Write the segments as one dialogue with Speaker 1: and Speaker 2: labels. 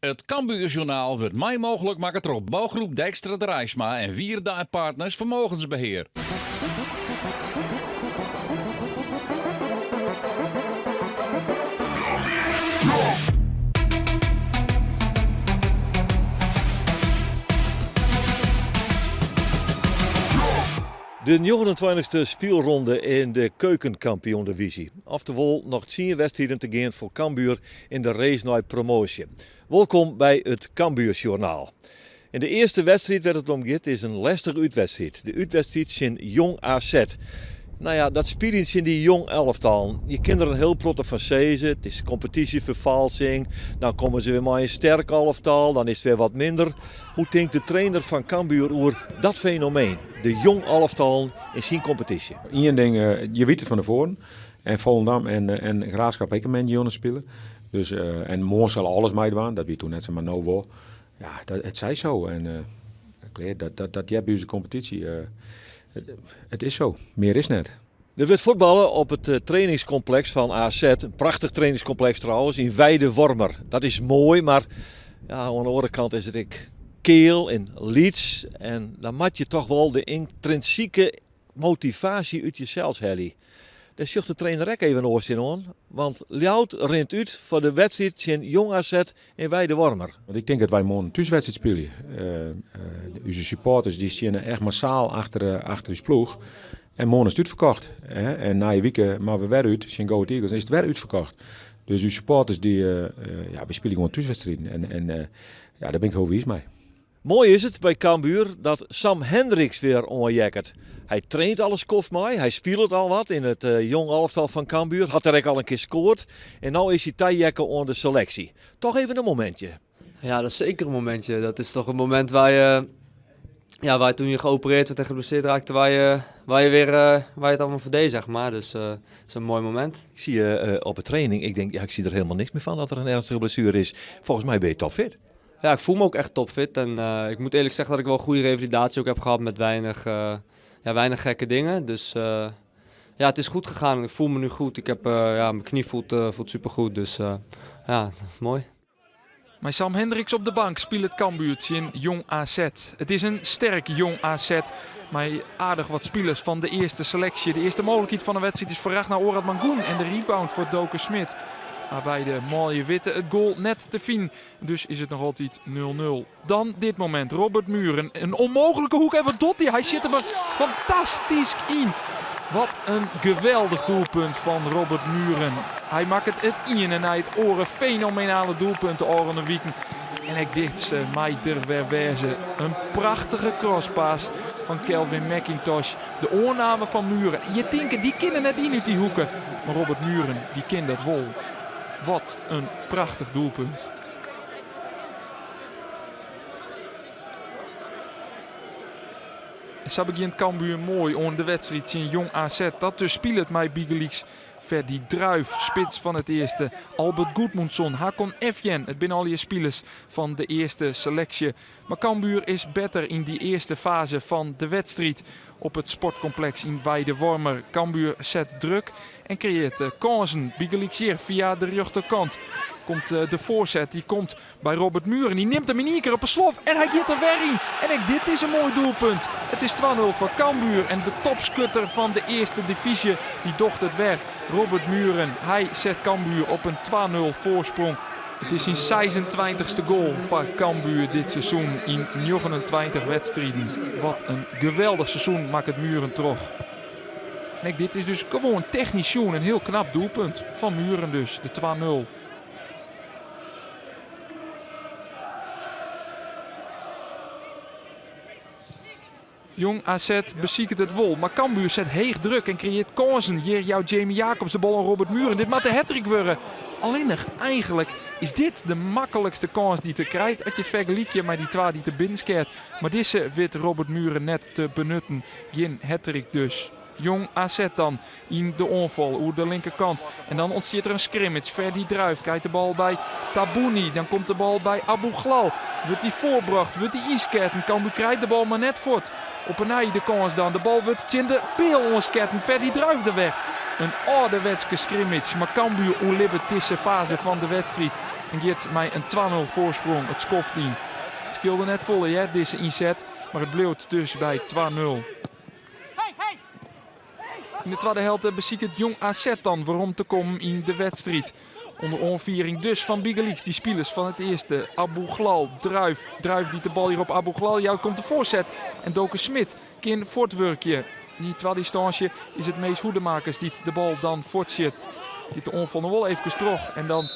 Speaker 1: It Cambuurjournaal wurdt mei mooglik makke troch Bouwgroep Dijkstra Draisma en Wierda en Partners Vermogensbeheer.
Speaker 2: De njoggenentweintichste spylronde yn de Keukenkampioen-divyzje. Oftewol noch tsien wedstriden te gean foar Cambuur yn de race nei promoasje. Wolkom by it Cambuursjoernaal. En de earste wedstriid wêr't it om giet is in lestige útwedstriid. De útwedstriid tsjin Jong AZ. Nou ja, dat spyljen tsjin dy jong elftallen, je kinne der in hiel protte fan sizze. It is kompetysjeferfalsing, dan komme se wer mei in sterk elftal, dan is it wer wat minder. Hoe tinkt de trainer fan Cambuur oer dat fenomeen, de jong elftallen yn syn kompetysje?
Speaker 3: Ien ding, je witte it fan tefoaren. En Volendam en Graafschap ek in moandeitejûn spile. Dus, en moarn sil alles meidwaan, dat wie toen net sa, mar no wol. Ja, dat, it sei so. En klear, dat, dat, dat heart by ús kompetysje. It is so, mear is net.
Speaker 2: Der wurdt fuotballe op it trainingskompleks fan AZ. In prachtich trainingskompleks trouwens, yn Wijdewormer. Dat is moai, mar ja, oan de oare kant is it ek keal en lyts. En dan moat je toch wol de yntrinsike motivaasje út jesels helje. Dêr sjocht de trainer ek even oars tsjinoan, want Ljouwert rint út foar de wedstriid tsjin Jong AZ yn Wijdewormer.
Speaker 3: Want ik tink dat wy moarn in thúswedstriid spylje. Us supporters dy steane echt massaal achter, achter ús ploech. En moarn is it útferkocht. En nije wike moatte we wer út tsjin Go Ahead Eagles en is it wer útferkocht. Dus ús supporters dy, ja, wy spylje gewoan thúswedstriden. En, en ja, dêr bin ik hiel wiis mei.
Speaker 2: Moai is it by Cambuur dat Sam Hendriks wer oanheakket. Hy traint al in skoft mei, hy spilet al wat yn it jong alftal fan Cambuur, hat der ek al in kear skoard en no is hy taheakke oan de seleksje. Toch even in momintje.
Speaker 4: Ja, dat is zeker een momentje. Dat is toch een moment waar je, ja, waar je toen je geopereerd werd en geblesseerd raakte, waar je weer, waar je het allemaal voor deed, zeg maar. Dus dat is een mooi moment.
Speaker 2: Ik zie je op de training, ik denk, ja, ik zie er helemaal niks meer van dat er een ernstige blessure is. Volgens mij ben je topfit.
Speaker 4: Ja, ik voel me ook echt topfit. En ik moet eerlijk zeggen dat ik wel een goede revalidatie ook heb gehad met ja, weinig gekke dingen. Dus ja, het is goed gegaan en ik voel me nu goed. Ik heb, ja, mijn knie voelt supergoed, dus ja, mooi.
Speaker 5: Mei Sam Hendriks op de bank spilet Cambuur tsjin Jong AZ. It is in sterk Jong AZ mei aardich wat spilers fan de earste seleksje. De earste mooglikheid fan de wedstriid is foar Ragnar Oratmangoen en de rebound foar Doke Schmidt. Mar by de manlju witte it goal net te finen. Dus is it noch altyd 0-0. Dan dit momint, Robert Mühren. In ûnmooglike hoek en wat docht hy? Hy sjit him der fantastysk yn. Wat in geweldich doelpunt fan Robert Mühren. Hy makket it iene nei it oare fenomenale doelpunt de ôfrûne wiken. En ek dizze mei der wer wêze. In prachtige crosspass fan Calvin Mac-Intosch. De oanname fan Mühren. Je tinke, dy kin der net yn út dy hoeke. Mar Robert Mühren, dy kin dat wol. Wat in prachtich doelpunt. En sa begjint Cambuur moai oan de wedstriid tsjin Jong AZ. Dat dus spilet mei bygelyks Ferdy Druijf, spits fan it earste, Albert Gudmundsson, Hakon Evjen. It binne allegear spilers fan de earste seleksje. Mar Cambuur is better yn dy earste faze fan de wedstriid op it sportkompleks yn Wijdewormer. Cambuur set druk en kreëart kânsen, bygelyks hjir fia de rjochterkant. Komt de foarset, dy komt by Robert Mühren. Dy nimt him yn ien kear op 'e slof en hy giet der wer yn. En ek dit is in moai doelpunt. It is 2-0 foar Cambuur en de topskutter fan de earste divyzje dy docht it wer. Robert Mühren, hy set Cambuur op in 2-0 foarsprong. It is syn seisentweintichste goal foar Cambuur dit seizoen yn 29 wedstriden. Wat in geweldich seizoen makket Mühren troch. En ek dit is dus gewoan technysk sjoen in hiel knap doelpunt fan Mühren dus, de 2-0. Jong AZ besiket it wol, mar Cambuur set heech druk en kreëart kânsen. Hjir jout Jamie Jacobs de bal oan Robert Mühren. Dit moat de hattrick wurde. Allinnich, eigenlik is dit de maklikste kâns dy't er krijt as je it fergelykje mei dy twa dy't er binnenskeat. Mar dizze wit Robert Mühren net te benutten. Gjin hattrick dus. Jong AZ dan yn de oanfal oer de linkerkant. En dan ûntstiet der in scrimmage. Ferdy Druijf krijt de bal by Taabouni. Dan komt de bal by Aboukhlal. Wurdt dy foarbrocht, wurdt dy ynsketten. Cambuur krijt de bal mar net fuort. Op 'e nij de kâns dan. De bal wurdt tsjin de peal oansketten. Ferdy Druijf der wer. In âlderwetske scrimmage, mar Cambuur oerlibbet dizze faze fan de wedstriid. En giet mei in 2-0 foarsprong it skoft yn. It skeelde net folle hear, dizze ynset, mar it bliuwt dus by 2-0. Yn de twadde helte besiket Jong AZ dan werom te kommen yn de wedstriid. Under oanfiering dus fan bygelyks dy spilers fan it earste. Aboukhlal, Druijf. Druijf dy't de bal hjir op Aboukhlal jout, komt de foarset en Doke Schmidt kin fuortwurkje. Yn dy twadde ynstânsje is it Mees Hoedemakers dy't de bal dan fuortsjit. Giet de oanfal noch wol eefkes troch en dan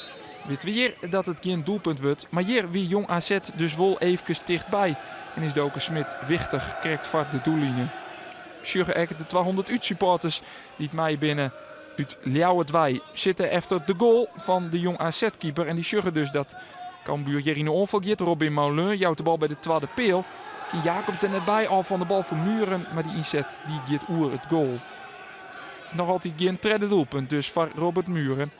Speaker 5: witte we hjir dat it gjin doelpunt wurdt. Mar hjir wie Jong AZ dus wol eefkes tichtby en is Doke Schmidt wichtich krekt foar de doelline. Sjogge ek de 200 útsupporters dy't mei binne út Ljouwert wei sitte efter de goal fan de Jong AZ-keeper. En dy sjogge dus dat Cambuur hjir yn de oanfal giet. Robin Maulun jout de bal by de twadde peal. Kin Jacobs der net by, ôf fan de bal foar Mühren, mar dy ynset dy giet oer it goal. Noch altyd gjin tredde doelpunt dus foar Robert Mühren.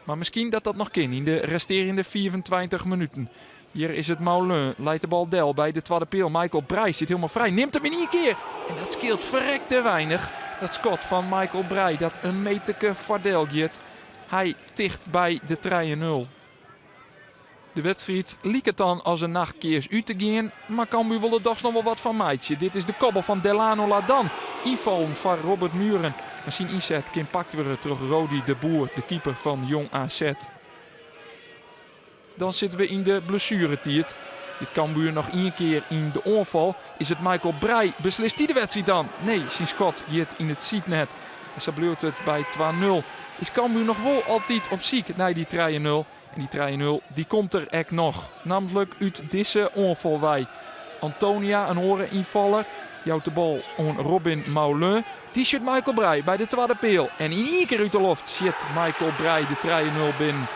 Speaker 5: Mar miskien dat dat noch kin yn de restearjende 25 minuten. Hjir is it Maulun, leit de bal del by de twadde peal. Michael Breij sit hielendal frij, nimt him yn ien kear. En dat skeelt ferrekte weinich. Dat skot fan Michael Breij dat in meterke foardel giet. Hy ticht by de trije nul. De wedstriid liket dan as in nachtkears út te gean, mar Cambuur wol der dochs noch wol wat fan meitsje. Dit is de kobbel fan Delano Ladan, ynfallen foar Robert Mühren. Mar syn ynset kin pakt wurde troch Rody de Boer, de keeper fan Jong AZ. Dan sitte we yn de blessueretiid. Giet Cambuur noch ien kear yn de oanfal. Is it Michael Breij? Beslist hy de wedstriid dan? Nee, syn skot giet yn it sydnet. En sa bliuwt it by 2-0. Is Cambuur noch wol altyd op syk nei dy 3-0? En dy 3-0 dy komt der ek noch. Nammentlik út dizze oanfal wei. Antonia, in oare ynfaller, jout de bal oan Robin Maulun. Dy sjit Michael Breij by de twadde peal. En yn ien kear út de loft sjit Michael Breij de 3-0 binnen.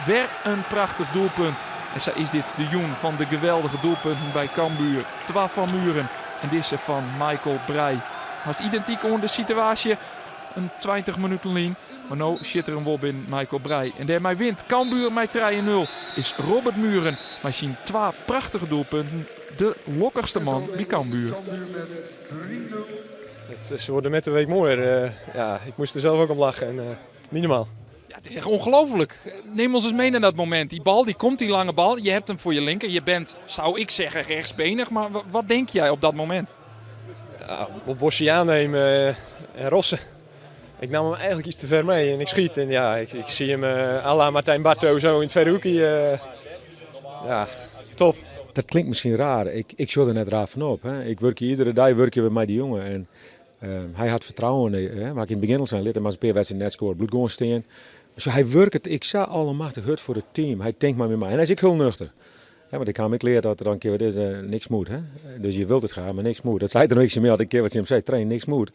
Speaker 5: Wer in prachtich doelpunt. En sa is dit de jûn fan de geweldige doelpunten by Cambuur. Twa fan Mühren en dizze fan Michael Breij. Hast identyk oan de situaasje in 20 minuten lyn. Mar no sjit er him wol binnen Michael Breij. En dêrmei wint Cambuur mei 3-0. Is Robert Mühren mei syn twa prachtige doelpunten de lokkichste man by Cambuur.
Speaker 6: Het, ze worden met de week mooier. Ja, ik moest er zelf ook om lachen. En, niet normaal.
Speaker 5: Ja, het is echt ongelooflijk. Neem ons eens mee naar dat moment. Die bal, die komt, die lange bal. Je hebt hem voor je linker. Je bent, zou ik zeggen, rechtsbenig. Maar wat denk jij op dat moment?
Speaker 6: Ja, op bosje aannemen en rossen. Ik nam hem eigenlijk iets te ver mee en ik schiet. En ja, ik zie hem à la Martijn Barto zo in het verre hoekje. Ja, top.
Speaker 3: Dat klinkt misschien raar. Ik sjoch der net raar fan op. Hè. Ik wurkje iedere dei wurkje we mei dy jonge. En hy hat fertrouwen. Hè. Mar ik yn it begjin al sein, lit him as in pear wedstriden net skoare, bliuwt gewoan stean. So, hy wurket ek sa allemachtich hurd foar it team. Hy tinkt mei my mei. En hy is ek hiel nuchter. Hè, want ik ha him ek leard dat der dan in kear wat is, niks moet. Hè? Dus je wilt het graag, maar niks moet. Dat sei er noch ek tsjin my, as ik in kear wat tsjin him sei, train, niks moet.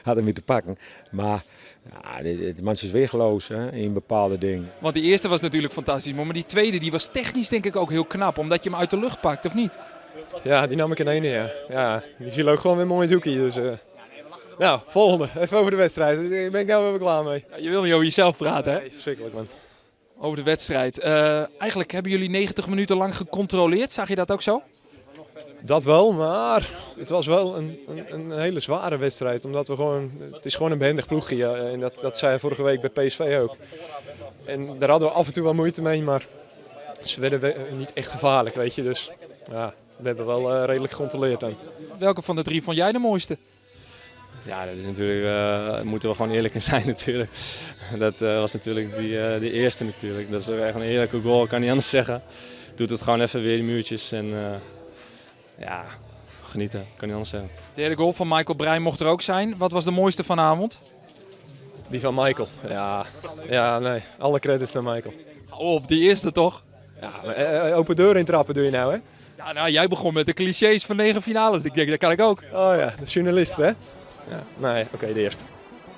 Speaker 3: Hat er my te pakken. Maar ja, de man is weergeloos, hè, in bepaalde dingen.
Speaker 5: Want die eerste was natuurlijk fantastisch, maar die tweede die was technisch denk ik ook heel knap, omdat je hem uit de lucht pakt, of niet?
Speaker 6: Ja, die nam ik in één, ja. Ja, die viel ook gewoon weer mooi in het hoekje. Dus, nou, volgende. Even over de wedstrijd. Daar ben ik nou weer klaar mee.
Speaker 5: Ja, je wil niet over jezelf praten, hè?
Speaker 6: Nee, verschrikkelijk, man.
Speaker 5: Over de wedstrijd. Eigenlijk hebben jullie 90 minuten lang gecontroleerd. Zag je dat ook zo?
Speaker 6: Dat wel, maar het was wel een hele zware wedstrijd. Omdat we gewoon, het is gewoon een behendig ploegje. Ja, en dat zei hij vorige week bij PSV ook. En daar hadden we af en toe wel moeite mee, maar ze werden niet echt gevaarlijk, weet je. Dus ja, we hebben wel redelijk gecontroleerd dan.
Speaker 5: Welke van de drie vond jij de mooiste?
Speaker 7: Ja, dat is natuurlijk, moeten we gewoon eerlijk in zijn natuurlijk. Dat was natuurlijk die eerste natuurlijk. Dat is echt een eerlijke goal, kan niet anders zeggen. Doet het gewoon even weer die muurtjes en ja, genieten, kan niet anders zeggen.
Speaker 5: De derde goal van Michael Breij mocht er ook zijn. Wat was de mooiste vanavond?
Speaker 6: Die van Michael, ja. Ja, nee, alle credits naar Michael.
Speaker 5: Hou op, die eerste toch?
Speaker 6: Ja, maar open deur intrappen doe je nou, hè?
Speaker 5: Ja, nou, jij begon met de clichés van 9 finales. Ik denk, dat kan ik ook.
Speaker 6: Oh ja, de journalist, hè? Ja, nee, oké, de eerste.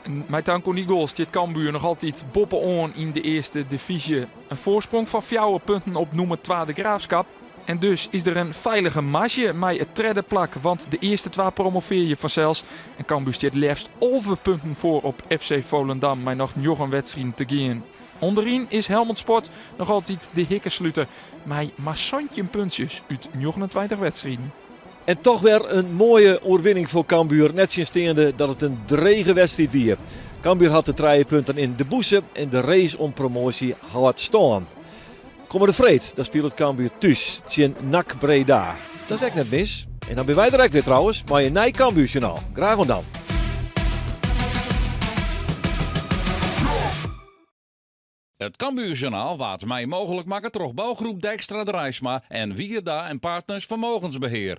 Speaker 5: En met dank aan die goals zit Cambuur nog altijd boppen on in de eerste divisie. Een voorsprong van 4 punten op nummer 2 de Graafschap. En dus is er een veilige marge met het tredde plak, want de eerste 2 promoveer je vanzelfs. En Cambuur zit liefst 11 punten voor op FC Volendam, maar nog een wedstrijd te gaan. Onderin is Helmond Sport nog altijd de hikkensluiter, maar maar zontje puntjes uit 29 wedstrijden.
Speaker 2: En toch weer een mooie overwinning voor Cambuur. Net sinds dat het een drege wedstrijd wie. Cambuur hat de trije punten yn de bûse en de race om promoasje hâldt stân. Kommende freed, dan spilet Cambuur thús tsjin NAC Breda. Dat is ek net mis. En dan binne wy der ek wer trouwens mei in nij Cambuur-sjoernaal. Graach oant dan.
Speaker 1: It Cambuur-sjoernaal waard mei mooglik makke troch bougroep Dijkstra Draisma en Wierda en Partners Vermogensbeheer.